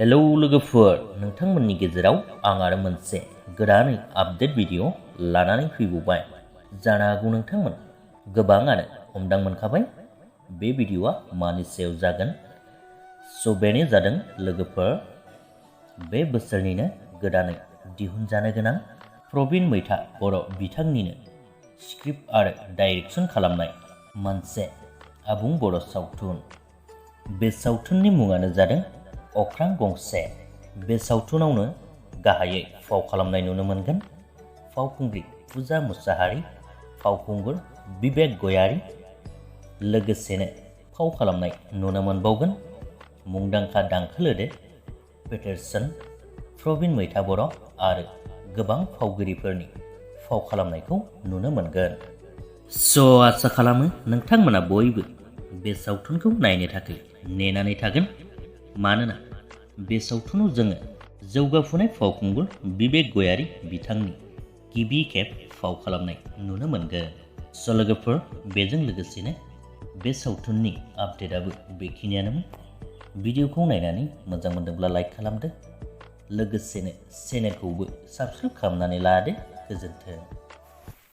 Hello लोगोफोर, नोंथांमोननि गेजेराव आं आरो मोनसे गोदानै आपडेट भिडिअ लानानै फैबावबाय। जानो हागौ नोंथांमोन गोबाङानो हमदां मोनखाबाय बे भिडिअआ मानि सायाव जागोन। स' बेनो जादों लोगोफोर, बे बोसोरनिनो गोदानै दिहुनजानो गोनां प्रबीन मैथा बर' बिथांनिनो स्क्रिप्ट आरो डाइरेक्सन खालामनाय मोनसे आबुं बर' सावथुन। बे सावथुननि मुङानो जादों अख्रां गंसे। बे सावथुनावनो गाहायै फाव खालामनाय नुनो मोनगोन फावखुंग्रि पूजा मुसाहारि, फावखुंगुर बिबेक गयारी, लोगोसेनो फाव खालामनाय नुनो मोनबावगोन मुंदांखा दांखो लोदो, पेटारसन, प्रबीन मैथा बर' आरो गोबां फावगिरिफोरनि फाव खालामनायखौ नुनो मोनगोन। स' आसा खालामो नोंथांमोना बयबो बे सावथुनखौ नायनो थाखाय नेनानै थागोन। मानोना बे सावथुनाव जोङो जौगाफुनाय फावखुंगुर बिबेक गयारी बिथांनि गिबि खेब फाव खालामनाय नुनो मोनगोन। स' लोगोफोर, बेजों लोगोसेनो बे सावथुननि आपडेटआबो बेखिनियानोमोन। भिडिअखौ नायनानै मोजां मोनदोंब्ला लाइक खालामदो, लोगोसेनो चेनेलखौबो साबस्क्राइब खालामनानै लादो। गोजोन्थों।